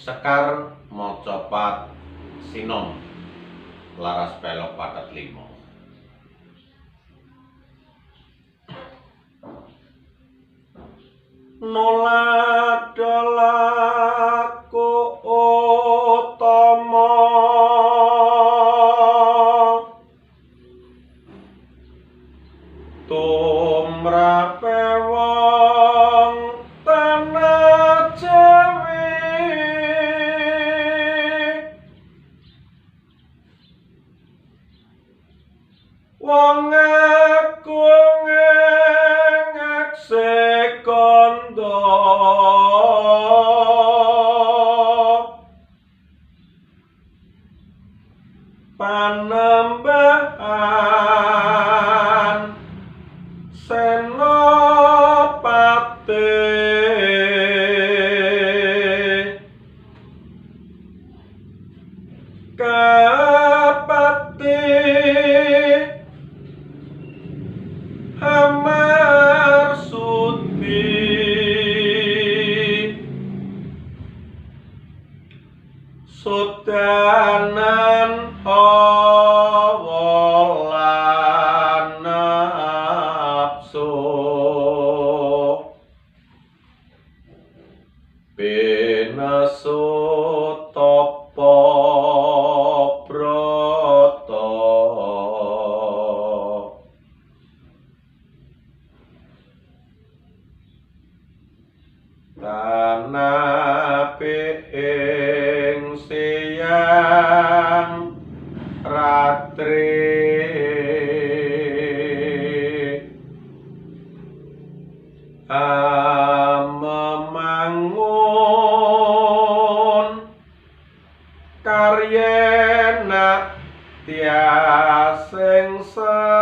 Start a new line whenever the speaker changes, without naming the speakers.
Sekar macapat sinom laras pelog pathet lima. Noladolaku utama tumrape wong tanah Jawi, wong agung ngakse kandha panembahan Senopati Kapati Hamarsudi Sudanan hawa lan nafsu binasu tapa brata tanapi ing siang ratri amemangun karyena tiasing sesama.